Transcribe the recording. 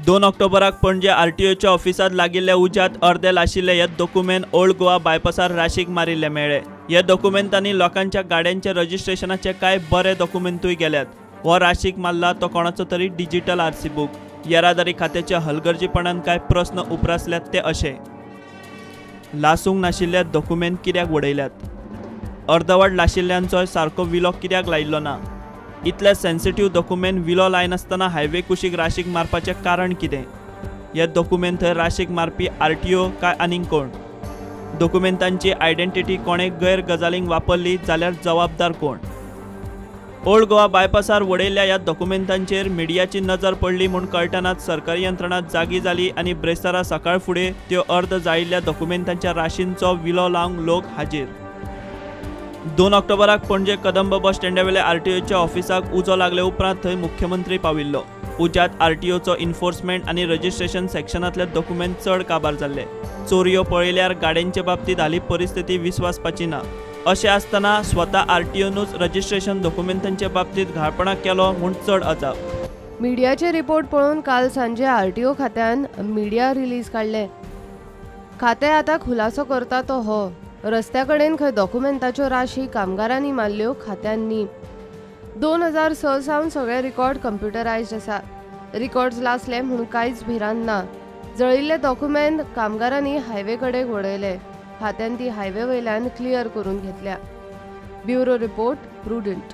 2 ऑक्टोबराक पणजे आरटीओच्या ऑफिसांत लागिल्ल्या उज्यांत अर्दे लाशिल्ले हे दोकुमेंत ओल्ड गोवा बायपासार राशीक मारिल्ले मेळ्ळे. हे दोकुमेंतांनी लोकांच्या गाड्यांच्या रजिस्ट्रेशनाचे कांय बरे दोकुमेंतूय गेल्यात. हो राशीक मारला तो कोणाचो तरी डिजिटल आरसी बूक. येरादारी खात्याच्या हलगर्जीपणान कांय प्रस्न उप्रासल्यात ते अशे: लासूंक नाशिल्ले दोकुमेंत कित्याक वडयल्यात? अर्दवट लाशिल्ल्यांचोय सारको विलो कित्याक लायिल्लो ना? इतले सेन्सिटीव दोकुमेंत विलो लायनासतना हायवे कुशीक राशीक मारपाचें कारण कितें? हे दोकुमेंत थंय राशीक मारपी आरटीओ काय आनीक कोण? दोकुमेंतांची आयडेंटिटी कोणे गैर गजालींक वापरली जाल्यार जबाबदार कोण? ओल्ड गोवा बायपासार वडयल्ल्या ह्या दोकुमेंतांचेर मिडियाची नजर पडली म्हूण कळटनाच सरकारी यंत्रणा जागी जाली आनी ब्रेस्तारा सकाळ फुडें त्यो अर्द जायिल्ल्या दोकुमेंतांच्या राशींचो विलो लावंक लोक हाजीर. 2 ऑक्टोबराक पणजे कदंब बस स्टँडावेल्या आरटीओच्या ऑफिसाक उजो लागले उपरांत थंय मुख्यमंत्री पाविल्लो. उज्यांत आरटीओचो इन्फोर्समेंट आनी रजिस्ट्रेशन सेक्शनांतले दोकुमेंत चड काबार जाल्ले. चोरयो पळयल्यार गाड्यांचे बाबतींत हालीं परिस्थिती विस्वासपाची ना. अशें आसतना स्वता आरटीओनूच रजिस्ट्रेशन दोकुमेंतांचे बाबतींत घाळपणा केलो म्हूण चड अजाप. मिडियाचे रिपोर्ट पळोवन काल सांजे आरटीओ खात्यान मिडिया रिलीज काडले. खातें आतां खुलासो करता तो हो. रस्त्या कडेन खंय दोकुमेंताच्यो राशी कामगारांनी मारल्यो, खात्यांनी. 2006 सावन सगळे रिकॉर्ड कंप्युटरायज्ड आसा. रिकॉर्ड्स लासले म्हूण कांयच भिरांत ना. जळिल्ले दोकुमेंत कामगारांनी हायवे कडेन वडयले. खात्यान ती हायवे वयल्यान क्लियर करून घेतल्या. Bureau report, Prudent.